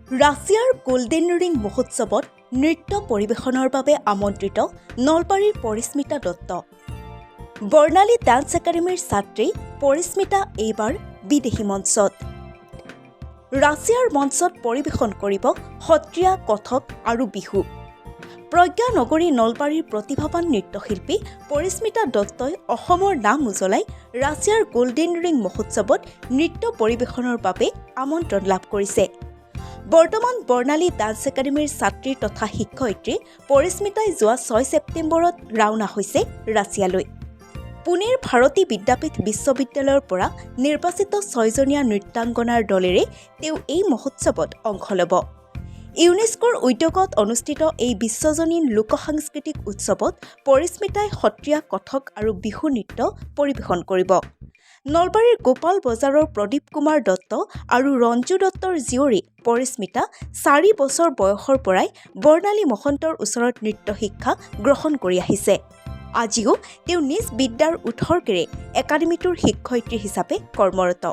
ৰাছিয়াৰ golden ring মহোৎসৱত নৃত্য পৰিৱেশনৰ বাবে আমন্ত্ৰিত নলবাৰীৰ পৰিস্মিতা দত্ত। বৰ্ণালী ডান্স একাডেমীৰ ছাত্ৰী পৰিস্মিতা এইবাৰ বিদেশী মঞ্চত। ৰাছিয়াৰ মঞ্চত পৰিৱেশন কৰিব সত্ৰীয়া, কথক আৰু বিহু। প্ৰজ্ঞা নগৰী নলবাৰীৰ প্ৰতিভাৱান নৃত্যশিল্পী পৰিস্মিতা দত্তই অসমৰ নাম উজ্বলাই ৰাছিয়াৰ গল্ডেন ৰিং মহোৎসৱত নৃত্য পৰিৱেশনৰ বাবে আমন্ত্ৰণ লাভ কৰিছে। বৰ্তমান বৰ্ণালী ডান্স একাডেমীৰ ছাত্ৰী তথা শিক্ষয়িত্ৰী পৰিস্মিতাই যোৱা 6 ছেপ্টেম্বৰত ৰাওনা হৈছে ৰাছিয়ালৈ। পুনেৰ ভাৰতী বিদ্যাপীঠ বিশ্ববিদ্যালয়ৰ পৰা নিৰ্বাচিত ছয়জনীয়া নৃত্যাংগনাৰ দলেৰে তেওঁ এই মহোৎসৱত অংশ ল'ব। ইউনেস্কোৰ উদ্যোগত অনুষ্ঠিত এই বিশ্বজনীন লোক সাংস্কৃতিক উৎসৱত পৰিস্মিতাই সত্ৰীয়া, কথক আৰু বিহু নৃত্য পৰিৱেশন কৰিব। নলবাৰীৰ গোপাল বজাৰৰ প্ৰদীপ কুমাৰ দত্ত আৰু ৰঞ্জু দত্তৰ জীয়ৰী পৰিস্মিতা 4 বছৰ বয়সৰ পৰাই বৰ্ণালী মহন্তৰ ওচৰত নৃত্য শিক্ষা গ্ৰহণ কৰি আহিছে। আজিও তেওঁ নিজ বিদ্যাৰ উৎসৰ্গেৰে একাডেমীটোৰ শিক্ষয়িত্ৰী হিচাপে কৰ্মৰত।